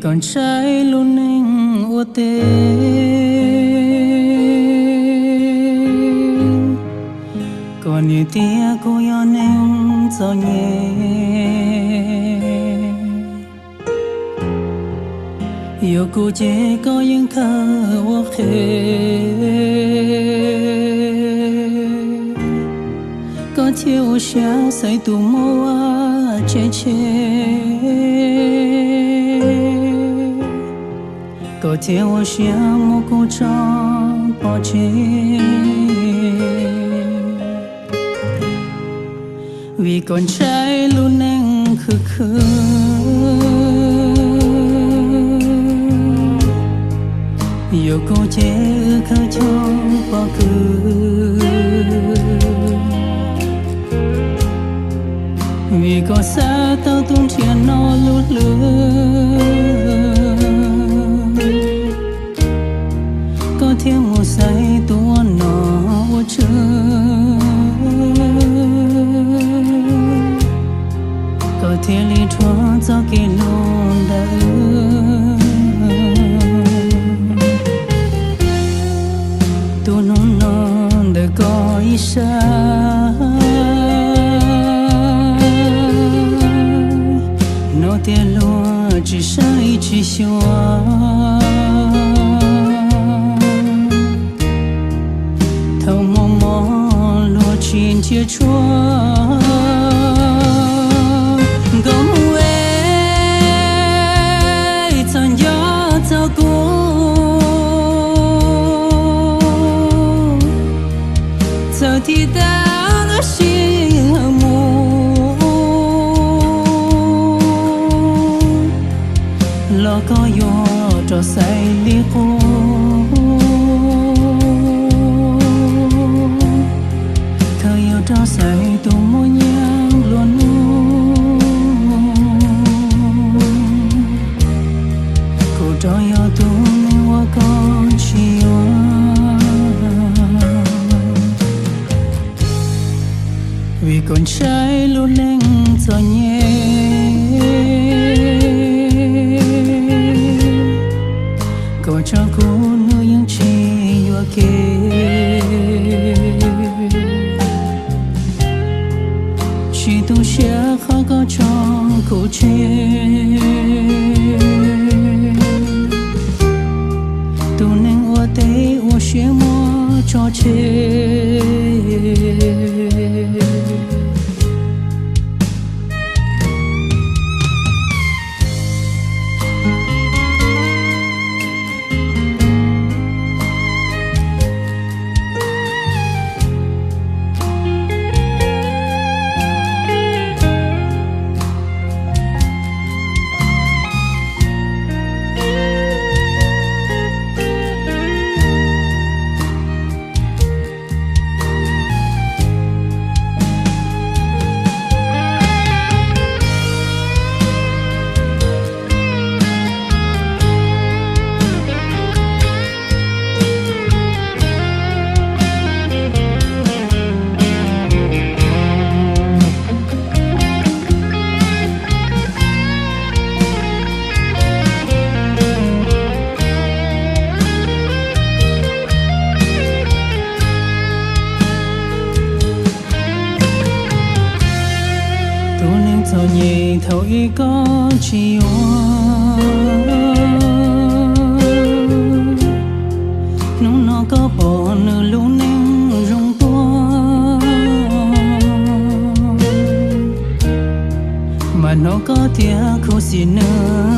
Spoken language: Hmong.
Koj ntshai lub neej ua teb, koj niam tias kuv yog neeg txom nyem. Yog kuv ces koj yeej khaws ua qhev, koj thiaj ua siab xaiv tus muaj tsev tshe. Koj thiaj ua siab muab kuv tso pov tseg, vim koj ntshai lub neej khwv khwv. Yog kuv ces wb khaws cog pob kws, vim koj xav tau tus nrhiav no lub hlwb. Koj thiaj mus xaiv tus ua nom ua tswv, koj thiaj li rhuav txoj kev hlub ntawm wb. Tus hnub no ntawm koj ib sab, hnov tias luag tsis saib tsis xyuas. Thaum muaj mob luag tsis ntsia tshuaj, nkauj mus es txog nco txog kuv. Txawm thim tas lub sij hawm mus, los koj yuav rov xaiv li qub. Koj yuav rov xaiv tus muaj nyiaj nplua nuj, kuv rov yog tus neeg uas koj tsis yuav. Vim koj ntshai lub neej txom nyem, koj tso kuv nws yeej tsis yuam kev. Tsis tu siab qhov koj tso kuv tseg, tus neeg ua teb ua siab muab tso tseg. Tus neeg txom nyem thaum ub koj tsis yuav, hnub no koj pom nws lub neej zoo tuaj, mas hnov koj tias khuv xim nws.